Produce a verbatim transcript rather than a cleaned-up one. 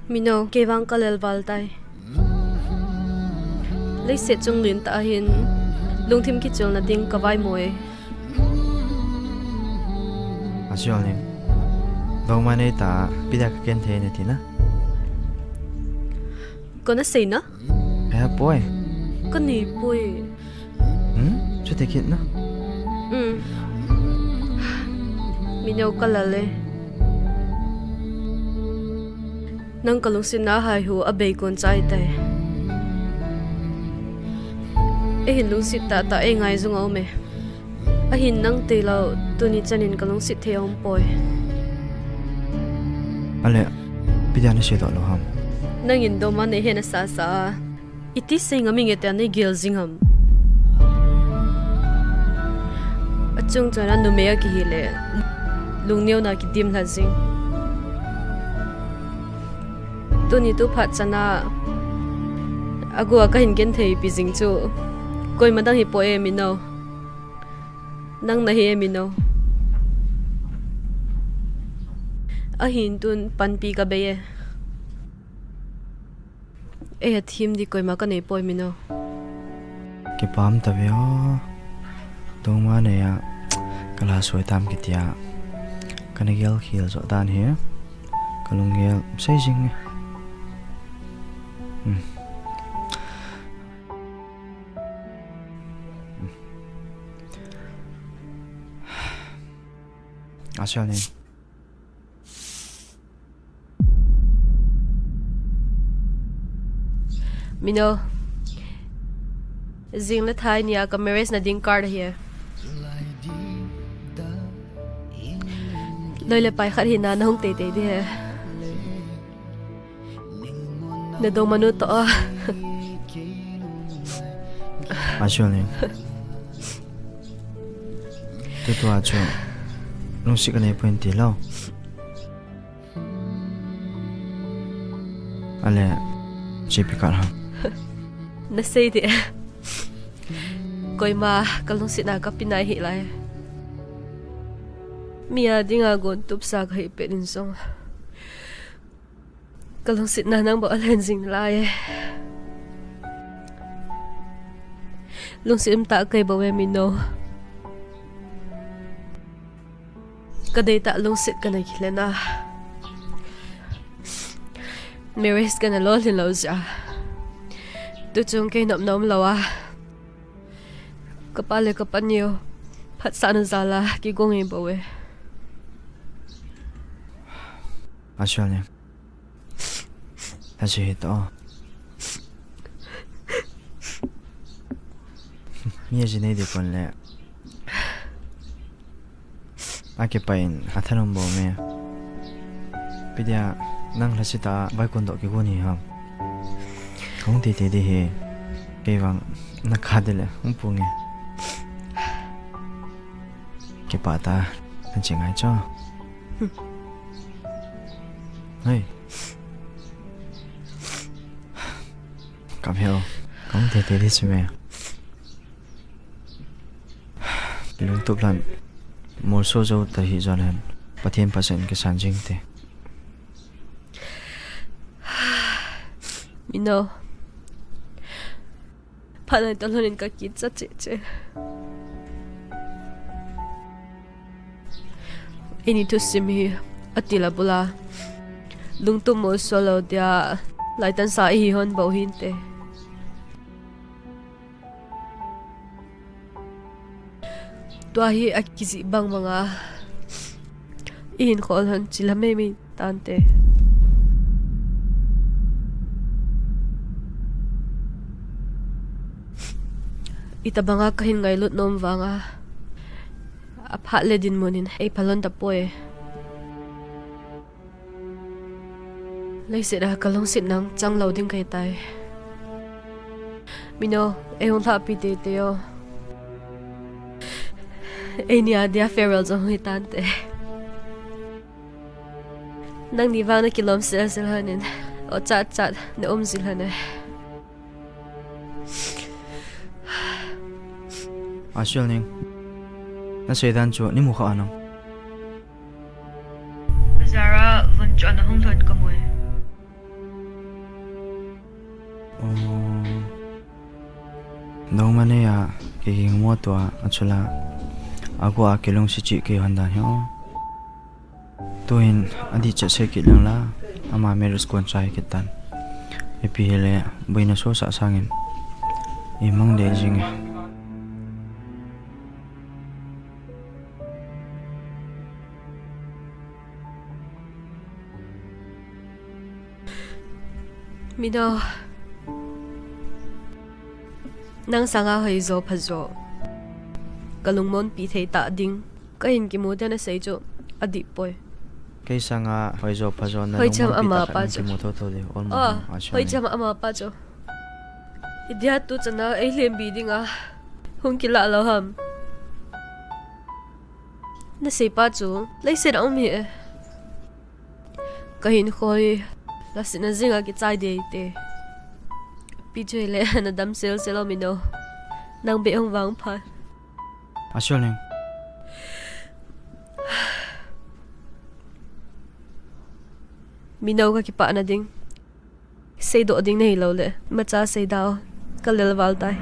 Mino, kei vang ka lel val tai. Leiset chunglin tah a hin lungthim kichulna ding ka vai mo e. A sial ning. Dongma nei ta, ipi dia ka ken thei ne tina. Ko na sei na? He poi. Ka nei poi. Hmm? Chuti kit na? Hmm. Mino ka lal e. Nang ka lungsetna haihu a bei kon chai tai. Eihin lungset tahtah ei ngai jong a um e. Ahin nang tei lou, tuni chanin ka lungset thei a um poi. Ale, ipi dia na seidoh lou ham? Nangin dongma nei he na sasa a. Iti sei ngam inge tia nei gel jing ham? Achung chana numei a kihi le, lungneo na kidim lha jing. Tuni tu phat chana, agu a ka hin ken thei pi jing chu, koima dang hi poi e Mino. Nang na hi e Mino. Ahin tun panpi ka bei e. Ei a thim di koima ka nei poi Mino. Kipah um tave o. Dongma nei a ka la soi tam kitia. Ka na gel khel jo dan hi. Ka lunggel sei jing e. Hmm. A sial ning. Mino, jing le thai nia ka marriage na ding card ahi e. Loi le pai khat hina na hung teitei di e. Na dongma nu toh a. A sial ning. Tutua chu lungset ka nei poi ti lou. Ale, chepi khat ham? Na sei di e. Koima ka lungsetna ka pe nai hih lai. Mi a dinga gon tup sa ka hi pet in jong, ka lungsetna nang bou a lhen jing lai e. Lungset um tah kei bou e Mino. Ka deitah lungset ka na kilhen a, marriage ka na lolhin lou jeh a, tuchung kei nopna um lou a, ka pa le ka pani u phatsahna jal a kigong e bou e. A sial ning. Lhachi hi toh. Mi a ji nei di kon le. A kipah in a thanom bou me. Ipi dia nang lhachi tah a vai kon doh kigon hi ham? Ka hung teitei di hi. Kei vang na ka di le hung pu nge. Kipah ta, na chi ngai cho. Hei. Kam heo, kam tete di si me. Lungtup lan, molso jo ta hi jon hen, Pathen pasan kisan jing te. Mino. Phat nai tah lhon in ka kichat cheh cheh. Eini thusim hi a til a bul a, lungtup molso lou dia laitan sa i hi hon bou hinte. Tua hi a kijih bang bang a i hin khol hon chil a mei mei tante. Itabanga ka hin ngailut nom vanga, a phat le dinmun in ei phal lhon tapoi. Leiset a ka lungset nang chang lou ding kahi tai. Mino, ei hung lhahpi tete o. Eini a dia farewell jong hi tante. Nangni vang na kilom sel sel hon in, o chat chat na um jil hon e. Asil ning. Na seidan chu ni mu kha anang. Bazar a von chu ana hung lhon ka mu e. Nei a, kei hing mo tua, a chula. A ko a kei lungset cheh kei hon dan hi o. Tuhin, adih chet sei kit lang la, ama marriage kon chai kit tan. Ipi hile, boina sosa sangin. I mang deh jing e. Mino. Nang sanga hoijo phajo. Ka lungmonpi thei ta ding. Ka hin kimu te na sei chu adih poi. Kei sanga hoijo phajo na lungmonpi ta kha nang kimu thotho ding. Hoicham ama pa chu. Idia tu chana ei lhem bi ding a. Hung kila lo ham. Na sei pa chu, leiset a um hi e. Ka hin khoi, la sina jinga kichai dei te. Pi chu hile, na dam sel sel o Mino. Nang be hung vang pha. A sel ning. Mino ka kipah na ding. Seidoh ding nei lo le, macha sei dau, ka lel val tai.